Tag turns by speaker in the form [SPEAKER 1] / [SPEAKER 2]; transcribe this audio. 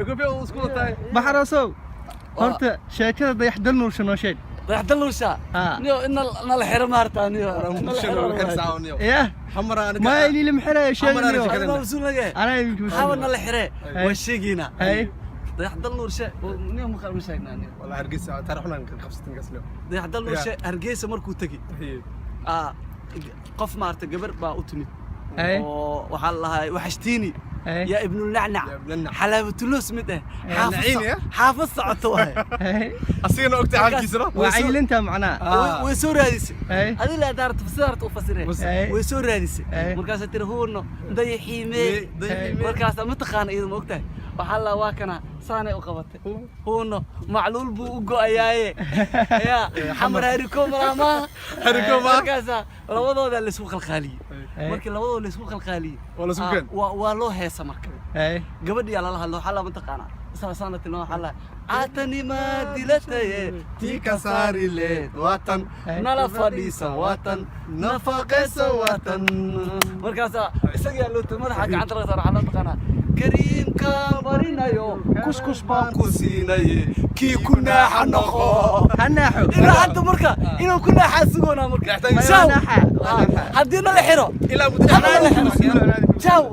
[SPEAKER 1] Koofiya uu isku wataay.
[SPEAKER 2] Baxrosow, horta sheekada Dayaxdal Nuursha noo sheeg.
[SPEAKER 3] Dayaxdal Nuursha?
[SPEAKER 2] Ah.
[SPEAKER 3] Niyo, ina nala xiro maarta, niyo nala xiro.
[SPEAKER 2] Yah. Ma ilili maxiraya sheegniyo.
[SPEAKER 3] Anaa mas-uul naga.
[SPEAKER 2] Anaa idinka
[SPEAKER 3] Hawa
[SPEAKER 2] mas-uul.
[SPEAKER 3] nala xire, waa sheegaynaa.
[SPEAKER 2] Hay.
[SPEAKER 3] Dayaxdal Nuurshe niyo maqal ma sheegnaa niyo.
[SPEAKER 1] والله Hargeysa taariikhna ka qabsatin gasno.
[SPEAKER 3] Dayaxdal Nuurshe Hargeysa markuu tegi, qof maarata gabar baa u timid oo waxaa la lahaa waxashtiini yaa ibnulnacnac.
[SPEAKER 1] Ya ibnulnacnac.
[SPEAKER 3] Xalaabatulus mid eh
[SPEAKER 1] Naciin, ya?
[SPEAKER 3] Xaafad socoto waay.
[SPEAKER 1] Asigana ogtay xaalkiisana.
[SPEAKER 2] Waa caylinta macnaha.
[SPEAKER 3] Way soo raadisay. Adii la daarta sidaarta u fasireen. Way soo raadisay. Markaasay tiri: "Huuno, dayaxiimee?"
[SPEAKER 1] Dayaxiimee.
[SPEAKER 3] Markaasaa ma taqaana iyadu, ma ogtahay, waxaa la waa kana saanay u qabatay: "Huuno, macluul buu u go'ayaaye, yaa Xamar hariko malaamaa."
[SPEAKER 1] Hariko maaha.
[SPEAKER 3] Markaasaa labadooda laysku qalqaaliyey. Markii labadooda laysku qalqaaliyey,
[SPEAKER 1] Waa laysku keenay.
[SPEAKER 3] Waa loo heesa marka. Gabadhiyaa lala hadlo, waxaa la mataqaanaa saasaana tilmaam, waxaa la caatanimaa dilataye tii ka saari leed waatan nala fadhiisan waatan nafaqaysan waatan. Markaasaa isagaa loo madaxa gacanta laga saaro, waxaa loo taqaanaa kariimkaan barinayo, kuskus baan ku siinaye, kii ku naaxa noqo.
[SPEAKER 2] Ha naaxo.
[SPEAKER 3] Ilaa hadda marka inuu ku naaxaa sugoonaa marka.
[SPEAKER 2] Waa
[SPEAKER 3] Ciao.
[SPEAKER 2] naaxa, waa naaxa.
[SPEAKER 3] Haddii nala xiro
[SPEAKER 1] Ilaa muddo.
[SPEAKER 3] hadda nala xiro, ciao.